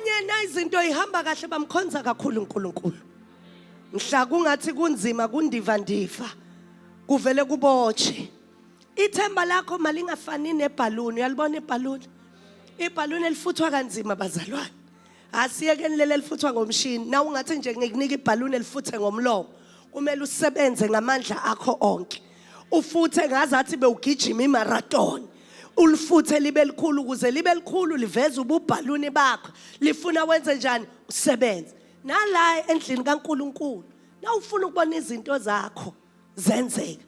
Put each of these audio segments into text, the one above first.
Abanye na izinto ihamba kahle bamkhonza kakhulu uNkulunkulu. Mhla kungathi kunzima kundiva ndiva kuvele kubotshe. Ithemba lakho malingafani nebhaluni, uyalibona ibhaluni? Ibhaluni elifuthwa kanzima bazalwane. Asiyekeni leli elifuthwa ngomshini. Na ungathi nje ngikunika ibhaluni elifuthe ngomlomo, kumele usebenze ngamandla akho onke. Ufuthe ngazathi bewugijima imarathon. Ulifuthe libe likhulu ukuze libe likhulu liveze ububhaluni bakho. Lifuna wenze njani? Usebenze. Nala endlini kaNkuluNkulu, na ufuna ukubona izinto zakho zenzeka,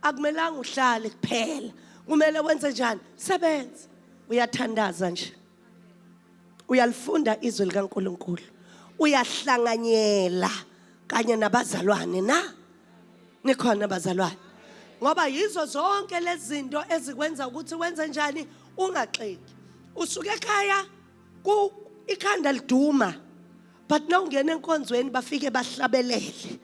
akumelanga uhlale kuphela. Kumele wenze njani? Sebenze. Uyathandaza nje. Uyalifunda izwi likaNkuluNkulu. Uyahlanganyela kanye nabazalwane na? Nikhona bazalwane? Ngoba yizo zonke lezi zinto ezikwenza ukuthi wenze njani ungaxeki. Usuke ekhaya ku ikhanda liduma but nawungena enkonzweni bafike bahlabelele.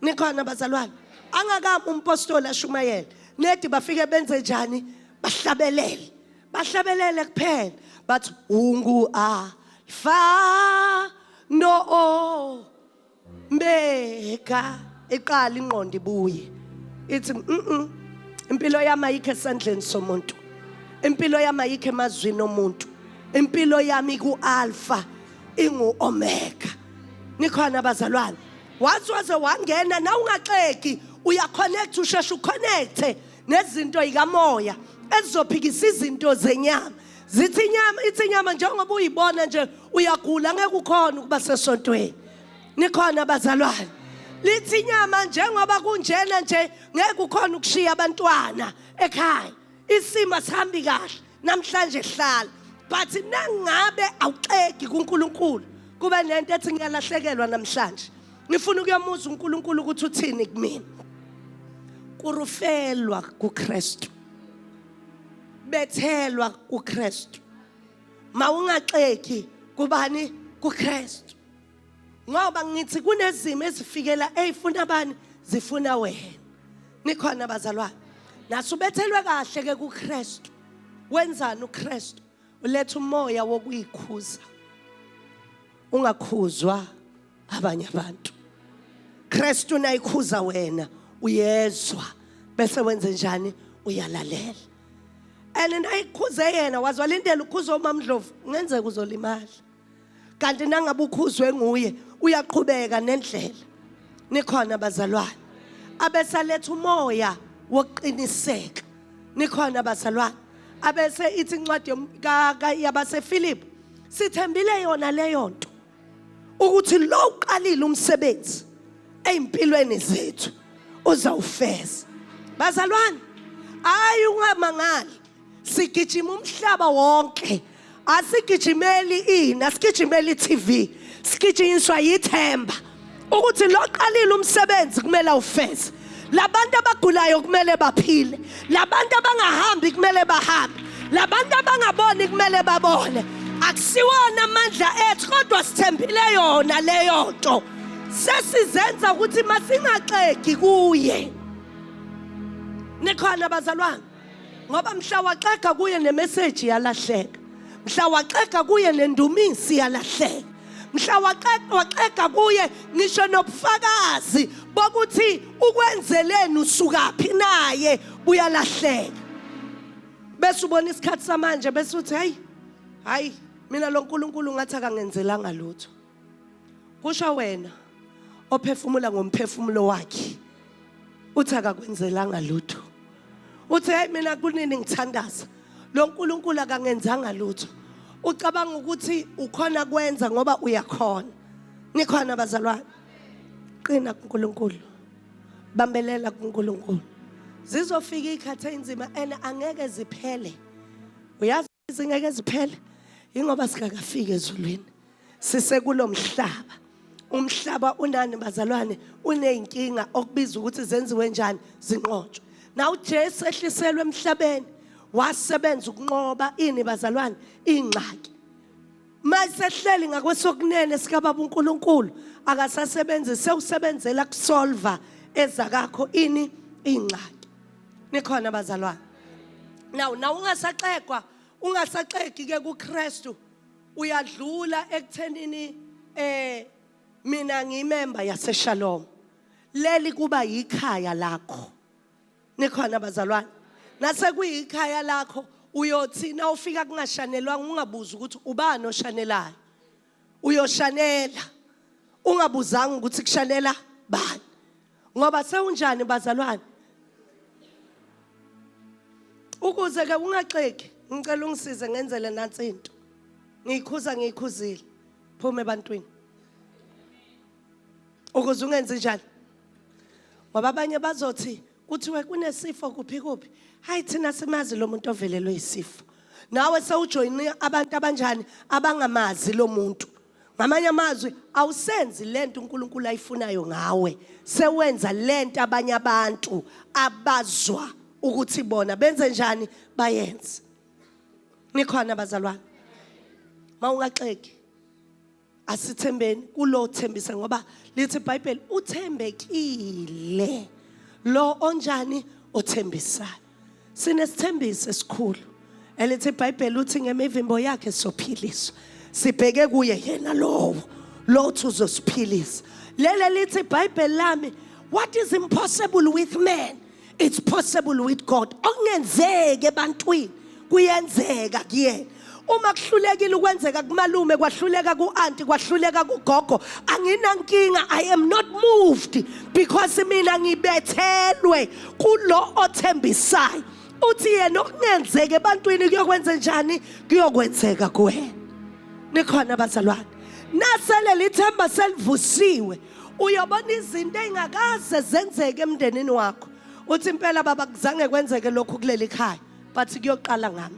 Nikhona bazalwane? Angakami umpostoli ashumayele. Nedi bafike benze njani? Bahlabelele. Bahlabelele kuphela. Bathi ungu alfa no o Mbeka iqala ingqondo ibuye ithi impilo yami ayikho esandleni somuntu, impilo yami ayikho emazwini omuntu, impilo yami ku-alpha ingu-omega. Nikhona abazalwane? Wathi waze wangena na ungaxegi, uyaconnect, usheshe uconnecte nezinto yikamoya ezizophikisa izinto zenyama. Zithi inyama, ithi inyama njengoba uyibona nje uyagula ngeke ukhona ukuba sesontweni. Nikhona bazalwane? Lithi inyama njengoba kunjena nje ngeke ukhona ukushiya abantwana ekhaya. Isimo asihambi kahle namhlanje hlala. But nangabe awuxegi kuNkulunkulu kube nento ethi ngiyalahlekelwa namhlanje. Ngifuna ukuyomuzwa uNkulunkulu ukuthi uthini kumina. Kurufelwa kuKristu. Bethelwa kuKristu. Mawungaxeki kubani? KuKristu. Ngoba ngithi kunezimo ezifikela eyifuna bani? Zifuna wena. Nikhona bazalwane? Nasubethelwe kahle ke kuKristu. Wenzani uKristu? Uletha umoya wokuyikhuza. Ungakhuzwa abanye abantu. Kristu nayikhuza wena uyezwa bese wenze njani? Uyalalela. And nayikhuze yena wazwalindela ukhuza uMamndlovu, kungenzeka uzolimala. Kanti nangabe ukhuzwe nguye uyaqhubeka nendlela. Nikhona bazalwane? Abesaletha umoya wokuqiniseka. Nikhona bazalwane? Abese ithi incwadi yabaseFilipi, sithembile yona leyo nto ukuthi lo uqalile umsebenzi ezimpilweni zethu uzawufeza. Bazalwane, hayi ungamangali, sigijima umhlaba wonke, asigijimeli ini, asigijimeli i-TV, sigijinyiswa yithemba ukuthi lo qalile umsebenzi kumele awufeze. Labantu abagulayo kumele baphile, labantu abangahambi kumele bahambe, labantu abangaboni kumele babone. Akusiwona amandla ethu kodwa sithembile yona leyo nto. Sesizenza ukuthi masingaxegi kuye. Nikhona bazalwane? Ngoba mhla waxega kuye nemessage yalahleka, mhla waxega kuye nendumisi yalahleka, mhla waxega kuye ngisho nobufakazi bokuthi ukwenzeleni usukaphi naye buyalahleka. Bese ubona isikhathi samanje bese uthi hayi hayi mina lo nkulunkulu ngathi akangenzelanga lutho. Kusho wena ophefumula ngomphefumulo wakhe uthi akakwenzelanga lutho. Uthi hey mina kunini ngithandaza lo nkulunkulu akangenzanga lutho. Ucabanga ukuthi ukhona kwenza ngoba uyakhona. Nikhona bazalwane? Qina kuNkulunkulu, bambelela kuNkulunkulu. Zizofika ikhathi enzima and angeke ziphele. Uyazi zingeke ziphele ingoba sikakafiki ezulwini, sisekulomhlaba. Umhlaba unani bazalwane? Uneyinkinga okubiza ukuthi zenziwe njani, zinqotshwe. Na uJesu ehliselwe emhlabeni wasebenza ukunqoba ini bazalwane? Ingxaki. Mayisehleli ngakwesokunene sikababa uNkulunkulu akasasebenzi, sewusebenzela kusolva ezakakho ini ingxaki. Nikhona bazalwane? Now na ungasaxegwa, ungasaxegi ke kuKristu. Uyadlula ekuthenini mina ngiyimember yaseShalom. Leli kuba yikhaya lakho. Nikhona bazalwane? Nase kuyikhaya lakho uyothi na ufika kungashanelwanga ungabuzi ukuthi ubani oshanelayo. Uyoshanela ungabuzanga ukuthi kushanela bani. Ngoba sewunjani bazalwane? Ukuze ke ungaxeki, ngicela ungisize ngenzele nansi into. Ngiyikhuza ngiyikhuzile. Phuma ebantwini. Ukuze ungenzi njani? Ngoba abanye bazothi kuthiwe kunesifo kuphi kuphi. Hayi, thina simazi lo muntu ovelelwe isifo. Nawe sewujoyine abantu abanjani abangamazi lo muntu. Ngamanye amazwi, awusenzi lento uNkulunkulu ayifunayo ngawe, sewenza lento abanye abantu abazwa ukuthi bona benze njani, bayenze. Nikhona bazalwane? Mawungaxeki, asithembeni kulo thembisa, ngoba lithi iBhayibheli uthembekile lo onjani othembisayo. Sinesithembiso esikhulu elithi iBhayibheli uthi ngemivimbo yakhe sophiliswa. Sibheke kuye yena lowo lo uthi uzosiphilisa. Lele lithi iBhayibheli lami, what is impossible with man, it's possible with God. Okungenzeki ebantwini kuyenzeka kuyena. Uma kuhlulekile ukwenzeka kumalume, kwahluleka ku-anti, kwahluleka kugogo, anginankinga. I am not moved because mina ngibethelwe kulo othembisayo. Uthi yena okungenzeka ebantwini kuyokwenza njani? Kuyokwenzeka kuwena. Nikhona bazalwane? Nasele lithemba selivusiwe, uyobona izinto ey'ngakaze zenzeke emndenini wakho. Uthi impela baba kuzange kwenzeke lokhu kuleli khaya, but kuyoqala ngami.